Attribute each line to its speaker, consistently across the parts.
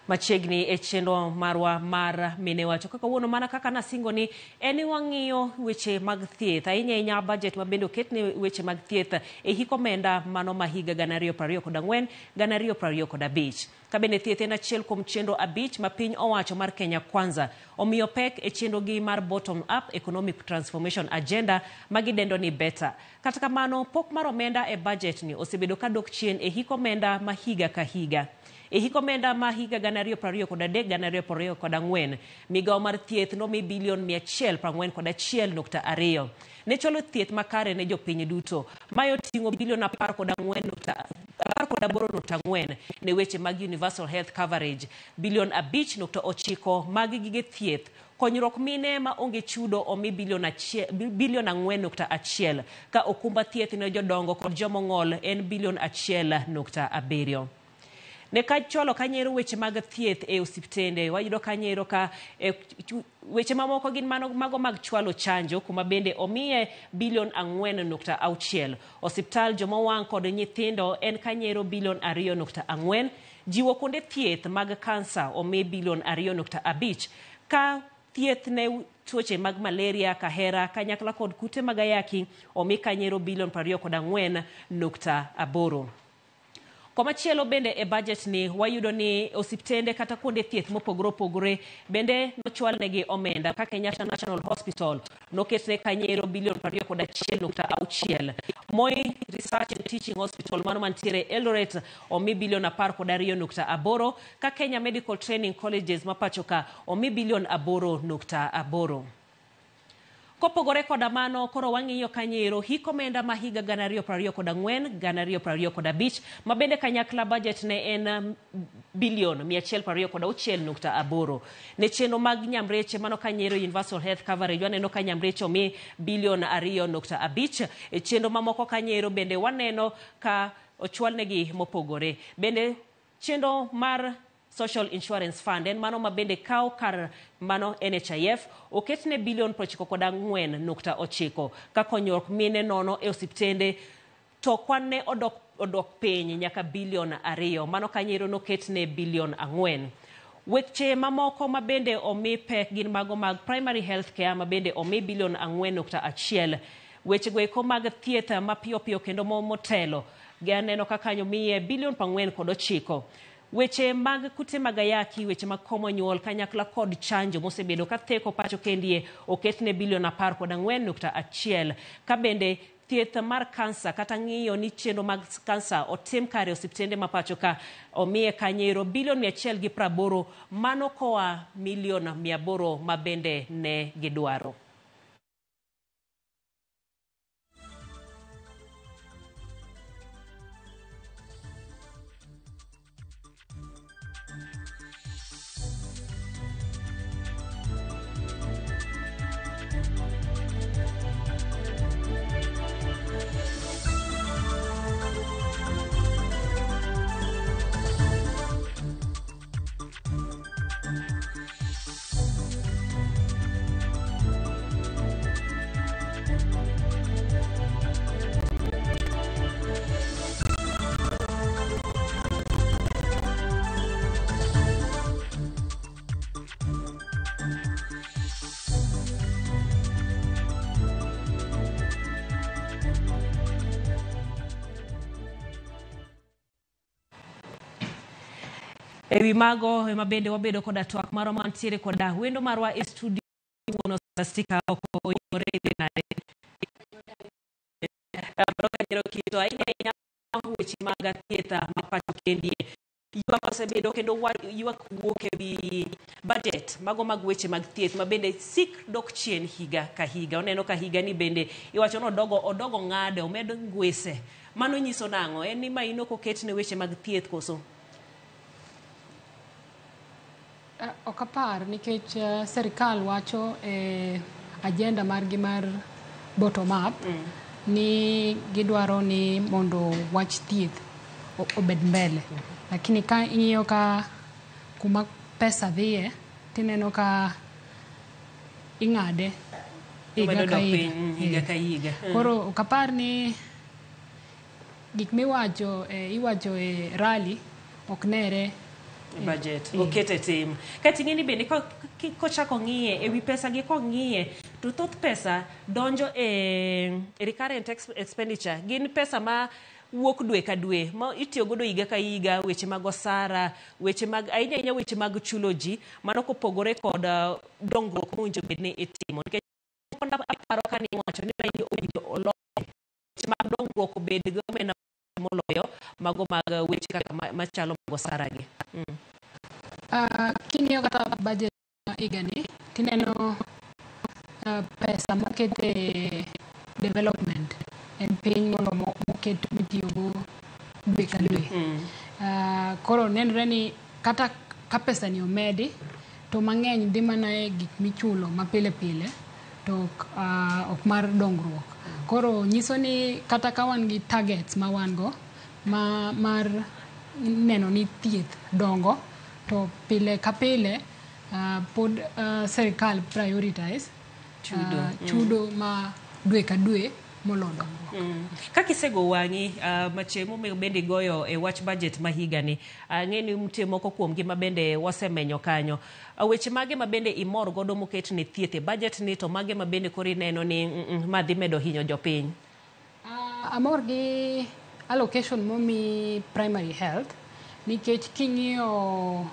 Speaker 1: Machiegni e chenro marwa mar mine wacho kaka wuono mana kaka nasingo ni en ni wang'iyo weche mag thieth ahinya ahinya budget ma bende oket ne weche mag thieth e hik omenda mano ma higa 2024 2025. Ka bende thieth en achiel kuom chenro 5 ma piny owacho mar Kenya Kwanza omiyo pek e chenro gi mar bottom up economic transformation agenda ma gidendo ni BETA. Kata kamano pok mar omenda e budget ni osebedo ka dok chien e hik omenda ma higa ka higa. E hik omenda ma higa 2023 2024, migawo mar thieth nomi bilion 141.2 ne chwalo thieth makare ne jopiny duto. Mae oting'o bilion 18.4 ne weche mag universal health coverage, bilion 5.9 mag gige thieth, konyruok mine ma onge chudo omi bilion 4.1 ka okumba thieth ne jodongo kod jomong'ol en bilion 1.7. Ne ka chwalo kanyero weche mag thieth e osiptende, wayudo kanyero ka weche mamoko gin mago mag chwalo chanjo kuma bende omiye bilion 4.6. Osiptal jomowang' kod nyithindo en kanyero bilion 2.4. Jiwo kuonde thieth mag kansa omi bilion 2.5 ka thieth ne tuoche mag malaria, kahera, kanyakla kod kute mag ayaki omi kanyero bilion 24.8. Komachielo bende e budget ni wayudo ni osiptende kata kuonde thieth mopogore opogore bende nochwalnegi omenda ka Kenyatta National Hospital noketne kanyero bilion 21.6. Moi Research and Teaching Hospital mano mantiere Eldoret omi bilion 12.8 ka Kenya Medical Training Colleges ma pacho ka omi bilion 8.8. Kopogore koda mano, koro wang'iyo kanyero hik omenda ma higa 2024 2025 ma bende kanyakla budget ne en bilion 126.8. Ne chenro mag nyamreche mano kanyero universal health coverage waneno ka nyamreche omi bilion 2.5. E chenro mamoko kanyero bende waneno ka ochwalnegi mopogore. Bende chenro mar Social Insurance Fund en mano ma bende kawo kar mano NHIF oketne bilion 94.9 ka konyruok mine nono e osiptende to kwan ne odok piny nyaka bilion 2 mano kanyero noketne bilion 4. Weche mamoko ma bende omi pek gin mago mag primary health care ma bende omi bilion 4.1. Weche go eko mag thieth mapiyo piyo kendo motelo ganeno ka kanyo miye bilion 49. Weche mag kute mag ayaki, weche mag komo nyuol kanyakla kod chanjo mosebedo ka theko pacho kendie oketne bilion 14.1 ka bende thieth mar kansa kata ng'iyo ni chenro mag kansa otim kare osiptende ma pacho ka omiye kanyero bilion 180 mano koa milion 800 ma bende ne gidwaro. Ewi mago ema bende wabedo koda twak marwa mantiere koda wendo marwa e studio wuono Sastika oko oyore nade. Kanyero kito ahinya ahinya weche mag thieth ma pacho kendie. Ywak osebedo kendo ywak wuok ewi budget mago mag weche mag thieth ma bende sik dok chien higa ka higa. Oneno ka higa ni bende iwacho ni odogo ng'ade, omedo ngwese. Mano nyiso nang'o? En ni maino koket ne weche mag thieth koso?
Speaker 2: Ok apar nikech serikal wacho e agenda margi mar bottom up ni gidwaro ni mondo wach thieth obed mbele. Lakini ka ing'iyo ka kuma pesa dhiye tineno ka ing'ade higa ka higa. Koro ok apar ni gik miwacho iwacho e rally ok nere
Speaker 1: Budget okete tim kati ing'e ni bende kochako ng'iye ewi pesa gi kong'iye to thoth pesa donjo e recurrent expenditure gin pesa ma wuok dwe ka dwe ma itiyo godo higa ka higa, weche mag osara, weche mag ahinya ahinya weche mag chulo ji, mano kopogore kod dongruok mowinjo bed ni itimo. Nikech aparo ka ni iwacho ni maendi owinjo olok weche mag dongruok obed gi omenda moloyo mago mag weche kaka machalo mag osara gi.
Speaker 2: King'iyo kata budget ma higani tineno pesa moket e development en piny molo moket mitiyogo dwe ka dwe. Koro nenre ni kata ka pesa ni omedi to mang'eny dhi mana e gik michulo mapile pile to ok mar dongruok. Koro nyiso ni kata ka wan gi targets ma wan go mar neno ni thieth dongo to pile ka pile pod sirikal prioritize chudo ma dwe ka dwe molo dongruok.
Speaker 1: Kaka isego wang'i machiemo bende igoyo e wach budget ma higani, ang'e ni nitie moko kuomgi ma bende wasemenyo kanyo. Weche mage ma bende imor godo moket ne thieth e budget ni to mage ma bende koro ineno ni ma dhi medo hinyo jopiny?
Speaker 2: Amor gi allocation momi primary health nikech king'iyo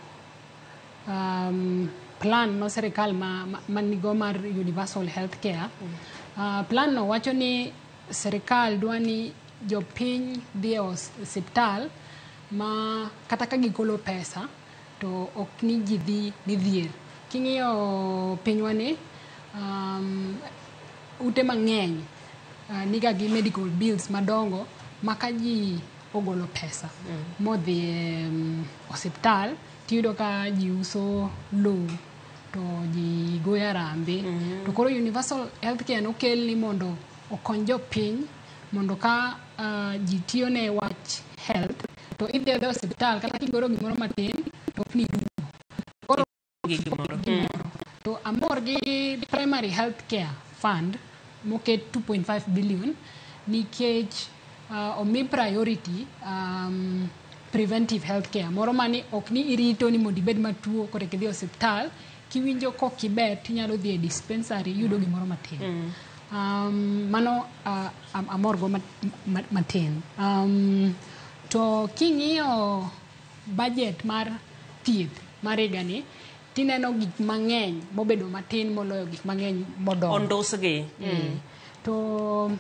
Speaker 2: plan ma sirikal ma nigo mar universal health care, plan no wacho ni sirikal dwa ni jopiny dhi e osiptal ma kata ka gigolo pesa to ok ni ji dhi ni dhier. King'iyo pinywa ni ute mang'eny niga gi medical bills madongo ma ka ji ogolo pesa modhi e osiptal tiyudo ka ji uso lowo to ji goyo arambe. To koro universal health care nokel ni mondo okony jopiny mondo ka ji tiyo ne wach health to idhi adhiya e osiptal kata kigolo gimoro matin to ok ni duto. Koro to amor gi primary health care fund moket 2.5 billion nikech omi priority preventive health care moro mani ok ni irito ni mondo ibed matuo koreka idhi e osiptal kiwinjo kok iber tinyalo dhi e dispensary iyudo gimoro matin. Mano amor go matin. To king'iyo budget mar thieth mar higani tineno gik mang'eny mobedo matin moloyo gik mang'eny modongo.
Speaker 1: Ondusgi.
Speaker 2: To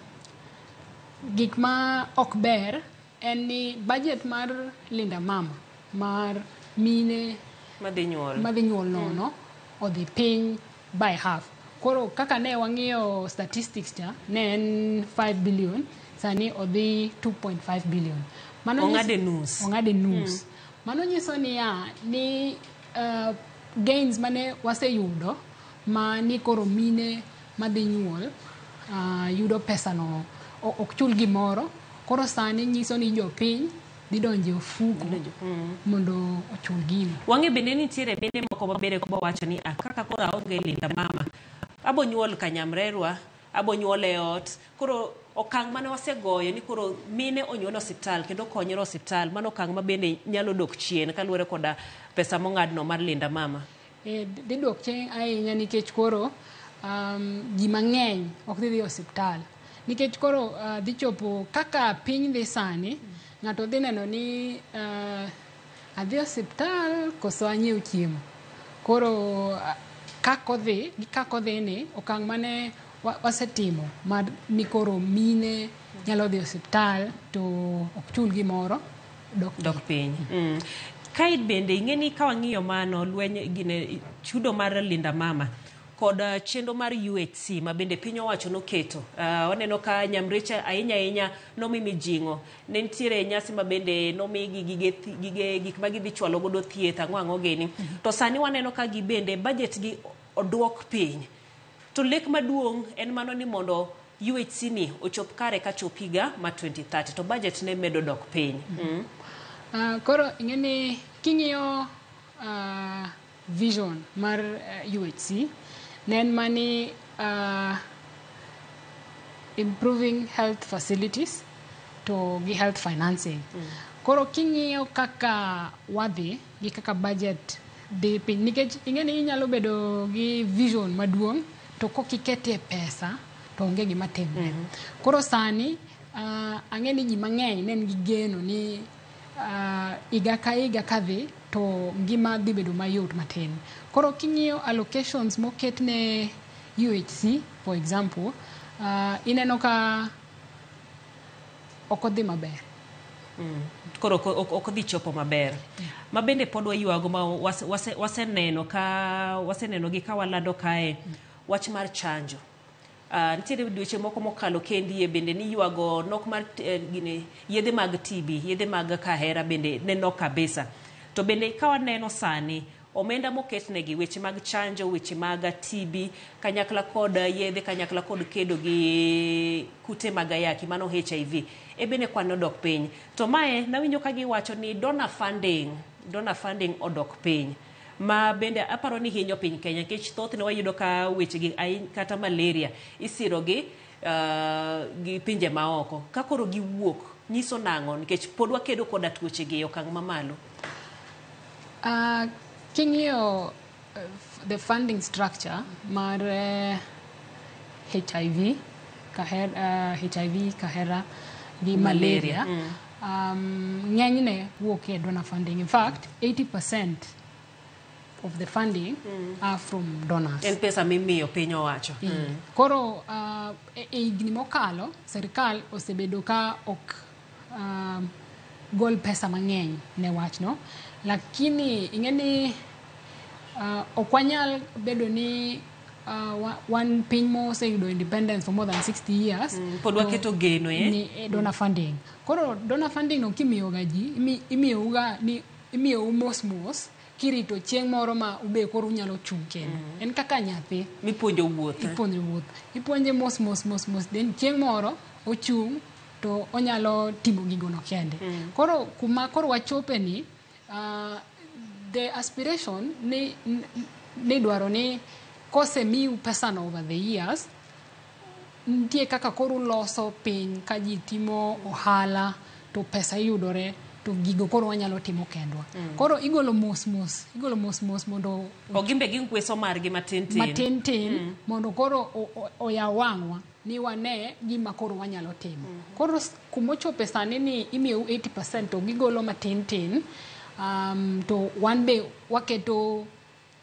Speaker 2: gik ma ok ber en ni budget mar Linda Mama mar mine
Speaker 1: madhi nyuol
Speaker 2: madhi nyuol nono odhi piny by half. Koro kaka ne wang'iyo statistics cha ne en 5 billion sani odhi 2.5 billion. Mano
Speaker 1: ong'ade nus.
Speaker 2: Ong'ade nus. Mano nyiso niya ni gains mane waseyudo ma ni koro mine madhi nyuol yudo pesa no ok chul gimoro. Koro sani nyiso ni jopiny dhi donjo e ofuko mondo ochul gino.
Speaker 1: Wang'e bende nitiere mine moko mabende wacho ni kaka koro aonge Linda Mama abo nyuol kanyamrerwa, abo nyuol e ot. Koro okang' mane wasegoyo ni koro mine onyuol e osiptal kendo konyre e osiptal, mano okang' ma bende nyalo dok chien kaluwore koda pesa mong'adno mar Linda Mama.
Speaker 2: Dhi dok chien ahinya nikech koro ji mang'eny ok dhi dhi e osiptal. Nikech koro dhi chopo kaka piny dhi sani, ng'ato dhi neno ni adhi osiptal koso anyiew chiemo. Koro kakodhi ni okang' mane wasetimo mar ni koro mine nyalo dhi osiptal to ok chul gimoro
Speaker 1: dok piny. Kae bende ing'e ni ka wang'iyo mano lweny gine chudo mar Linda Mama kod chenro mar UHC ma bende piny owacho noketo. Waneno ka nyamreche ahinya ahinya nomi mijing'o. Ne nitiere nyasi ma bende nomigi gige gik ma gidhi chwalo godo thieth ang'o ang'o gini. To sani waneno ka gibende budget gi oduok piny. To lek maduong' en mano ni mondo UHC ni ochop kare ka chop higa ma 2030 to budget ne medo dok piny.
Speaker 2: Koro ing'e ni king'iyo vision mar UHC ne en mani improving health facilities to gi health financing. Koro king'iyo kaka wadhi gi kaka budget dhi piny, nikech ing'e ni inyalo bedo gi vision maduong' to kok iketie pesa to onge gima timre. Koro sani ang'e ni ji mang'eny ne nigi geno ni higa ka higa kadhi to ngima dhi bedo mayot matin. Koro king'iyo allocations moket ne UHC, for example, ineno ka ok odhi maber.
Speaker 1: Koro ok odhi chopo maber. Ma bende pod waywago ma waseneno ka waseneno gi ka walando kae wach mar chanjo. Nitiere dweche moko mokalo kendie bende niywago nok mar gine, yedhe mag TB, yedhe mag kahera bende ne nok kabisa. To bende ka waneno sani omenda moketnegi weche mag chanjo, weche mag TB, kanyakla kod yedhe, kanyakla kod kedo gi kute mag ayaki, mano HIV, e bende kwan odok piny. To mae nawinjo ka giwacho ni donor funding odok piny. Ma bende aparo ni hinyo piny Kenya nikech thothne wayudo ka weche gi kata malaria isiro gi pinje maoko. Ka koro giwuok nyiso nang'o nikech pod wakedo koda tuoche gi e okang' mamalo.
Speaker 2: King'iyo the funding structure mar HIV, HIV, kahera gi malaria, ng'enyne wuok e donor funding. In fact, 80% of the funding are from donors.
Speaker 1: En pesa mimiyo piny owacho.
Speaker 2: Koro e higni mokalo, sirikal osebedo ka ok gol pesa mang'eny ne wachno, lakini ing'e ni ok wanyal bedo ni wan piny moseyudo independence for more than 60 years.
Speaker 1: Pod waketo geno e
Speaker 2: ni donor funding. Koro donor funding no kimiyoga ji, imiyouga ni imiyou mos mos kirito chieng' moro ma ube koro unyalo chung' kendo. En kaka nyathi.
Speaker 1: Mipuonjo wuoth.
Speaker 2: Ipuonjo wuoth. Ipuonje mos mos mos mos, then chieng' moro ochung' to onyalo timo gigo no kende. Koro kuma koro wachope ni the aspiration ni dwaro ni kosemiu pesa no over the years, nitie kaka koro uloso piny ka ji timo ohala to pesa yudore to gigo koro wanyalo timo kendwa. Koro igolo mos mos, igolo mos mos mondo
Speaker 1: Ogimbe gingweso margi matin tin.
Speaker 2: Matin tin mondo koro oyaw wang'wa ni wane gima koro wanyalo timo. Koro kumochope sani ni imiyou 80% to gigolo matin tin, to wan be waketo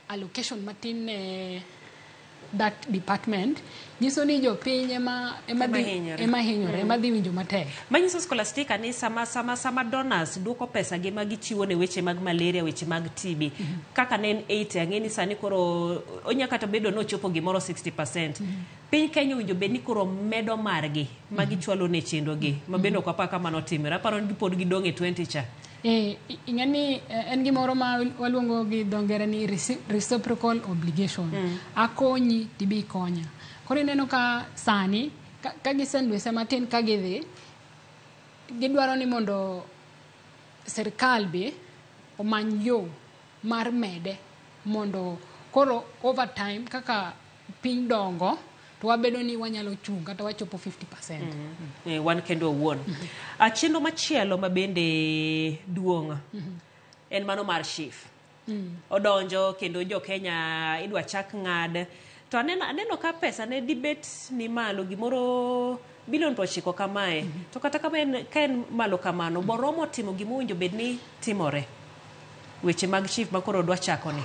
Speaker 2: allocation matin ne that department, nyiso ni jopiny ema
Speaker 1: Ema hinyore.
Speaker 2: Ema hinyore, ema dhi winjo matek.
Speaker 1: Manyiso, Scholastica, ni sama donors duoko pesa gi ma gichiwo ne weche mag malaria, weche mag TB, kaka ne en 80, ang'e ni sani koro onya kata bedo ni ochopo gimoro 60%. Piny Kenya owinjo bed ni koro medo margi ma gichwalo ne chenro gi, ma bende ok apar ka mano timore. Aparo ni pod gidong' e 20 cha.
Speaker 2: E, ing'e ni en gimoro ma waluongo gi dho ngere ni reciprocal obligation. Akonyi tibi ikonya. Koro ineno ka sani ka gisendwese matin ka gidhi, gidwaro ni mondo sirikal be omany yo mar mede mondo koro over time kaka piny dongo to wabedo ni wanyalo chung' kata wachopo 50%.
Speaker 1: Wan kendo owuon. Chenro machielo ma bende duong' en mano mar SHIF. Odonjo kendo jo Kenya idwa chak ng'ad. To aneno ka pesa ne dibet ni malo gimoro bilion 90 kamae. To kata kama en, ka en malo kamano, boromo timo gima owinjo bed ni timore. Weche mag SHIF ma koro dwa chako ni.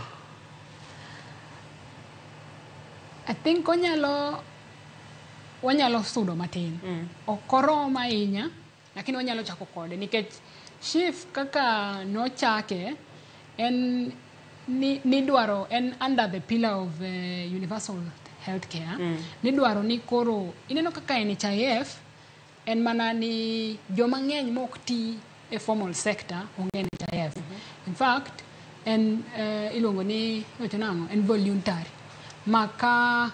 Speaker 2: I think onyalo wanyalo sudo matin. Ok orom ahinya, lakini wanyalo chako kode nikech SHIF kaka nochake en ni nidwaro en under the pillar of universal healthcare. Nidwaro ni koro ineno kaka NHIF en mana ni joma ng'eny mok ti e formal sector onge NHIF. In fact, en iluongo ni iwacho nang'o, en voluntary ma ka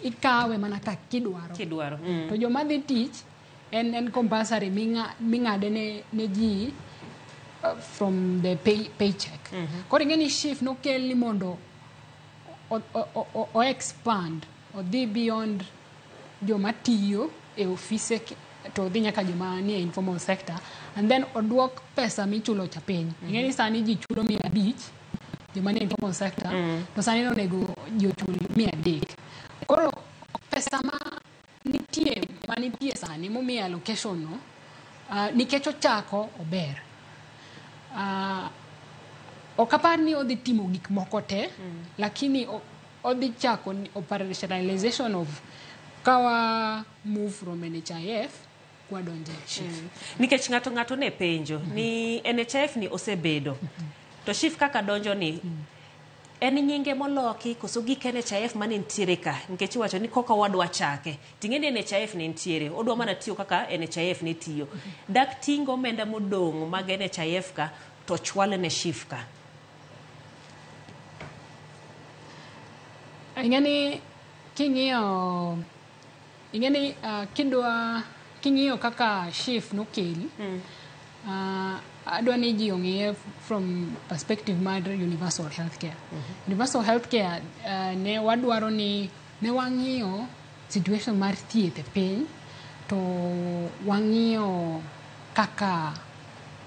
Speaker 2: ikawe mana ka kidwaro.
Speaker 1: Kidwaro.
Speaker 2: To joma dhi tich en compulsory ming'ade ne ji from the paycheck. Koro ing'e ni SHIF nokel ni mondo o expand odhi beyond joma tiyo e ofise. to dhi nyaka joma nie informal sector, and then oduok pesa michulo cha piny. Ing'e ni sani ji chulo 500 joma nie informal sector, to sani onego ji ochul 300. Koro pesa ma nitie sani momiyo allocation no, nikech ochako ober. Ok apar ni odhi timo gik moko te, lakini odhi chako operationalization of kawa move from NHIF kwadonje SHIF.
Speaker 1: Nikech ng'ato ne penjo ni NHIF ni osebedo, to SHIF kaka donjo ni en nyinge moloki koso gik NHIF mane nitiere ka, nikech iwacho ni koka wadwa chake ting'e ni NHIF ne nitiere, odwa mana tiyo kaka NHIF ne tiyo. Dak tingo omenda modong' mag NHIF ka to chwale ne SHIF ka.
Speaker 2: Ing'eni king'iyo, ing'eni kidwa king'iyo kaka SHIF nokel, adwa ni ji ong'iye from perspective mar universal healthcare. Universal healthcare, ne wadwaro ni ne wang'iyo situation mar thieth e piny, to wang'iyo kaka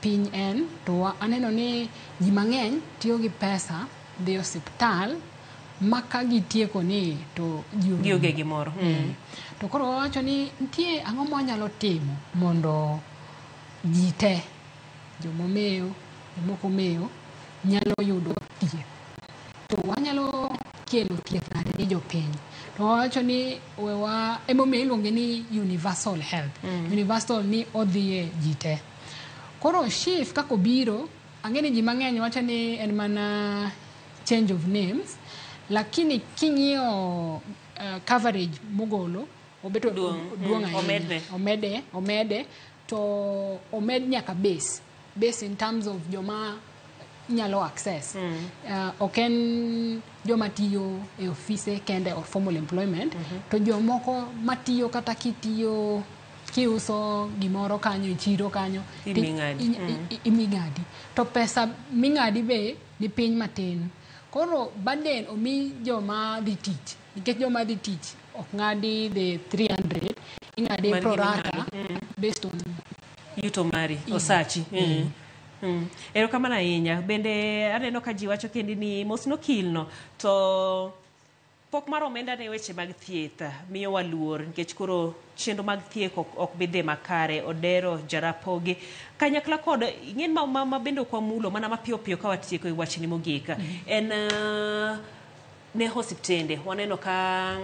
Speaker 2: piny en, to aneno ni ji mang'eny tiyo gi pesa dhi osiptal ma ka gitieko ni to ji
Speaker 1: gionge gimoro.
Speaker 2: To koro wawacho ni nitie ang'o ma wanyalo timo mondo ji te, jomomewo, jomok omewo, nyalo yudo thieth. To wanyalo kelo thieth nade ni jopiny. To wawacho ni wewa, emomiyo iluonge ni universal health. Universal ni odhiye ji te. Koro SHIF kaka obiro, ang'e ni ji mang'eny wacho ni en mana change of names, lakini king'iyo coverage mogolo, obeto duong' ahinya. Omede, to omed nyaka base in terms of joma nyalo access. Ok en joma tiyo e ofise kende or formal employment, to jomoko matiyo kata kitiyo kiuso gimoro kanyo e chiro kanyo iming'adi. To pesa ming'adi be ni piny matin. Koro burden omi joma dhi tich, nikech joma dhi tich ok ng'adi the 300, ing'ade pro rata based on
Speaker 1: yuto mari, osachi. Erokamano ahinya. Bende aneno ka ji wacho kendi ni mos nokilno, to pok mar omenda ne weche mag thieth miyowa luor, nikech koro chenro mag thieth ok bi dhi makare. Odero Jarapogi kanyakla kod ing'en ma bende ok wamulo mana mapiyo piyo ka watieko e wachni mogik, en ne osiptende waneno ka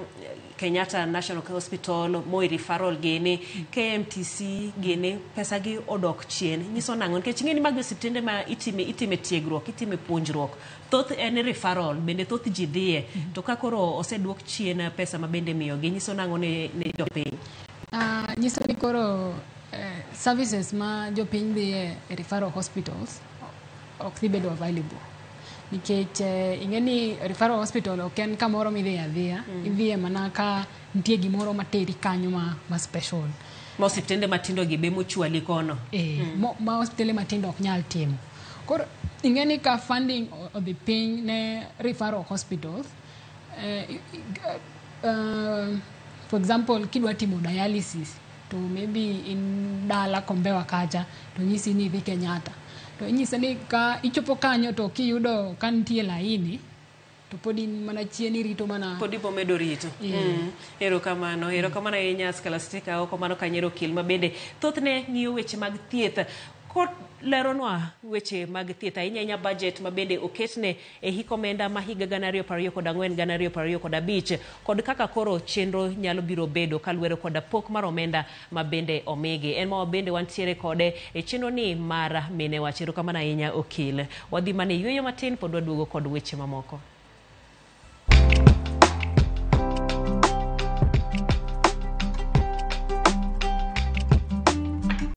Speaker 1: Kenyatta National Hospital, Moi Referral gini, KMTC gini, pesa gi odok chien. Nyiso nang'o? Nikech ing'e ni mag osiptende ma itime tiegruok, itime puonjruok, thoth en referral, bende thoth ji dhiye. To ka koro oseduok chien pesa ma bende miyogi, nyiso nang'o ne jopiny?
Speaker 2: Nyiso ni koro services ma jopiny dhiye e referral hospitals ok dhi bedo available. Nikech ing'e ni referral hospital ok en kamoro midhiye adhiya, idhiye mana ka nitie gimoro materi kanyo ma special.
Speaker 1: Ma osiptende matindo gi be mochwali kono.
Speaker 2: Ma osiptende matindo ok nyal timo. Koro ing'e ni ka funding odhi piny ne referral hospitals, for example kidwa timo dialysis to maybe in dala Kombewa kacha to nyisi ni idhi Kenyatta. To inyise ni ka ichopo kanyo to kiyudo ka nitie laini to pod in mana chien irito mana
Speaker 1: pod ibo medo rito. Erokamano, erokamano ahinya Scholastica oko mano Kanyero Okil ma bende thothne ng'iyo weche mag thieth koleronwa weche mag thieth ahinya ahinya budget ma bende oketne e hik omenda ma higa 2024 2025 kod kaka koro chenro nyalo biro bedo kaluwore koda pok mar omenda ma bende omigi. En ma bende wantiere kode e chenro ni mar mine wach. Erokamano ahinya Okil. Wadhi mana e yueyo matin pod waduogo kod weche mamoko.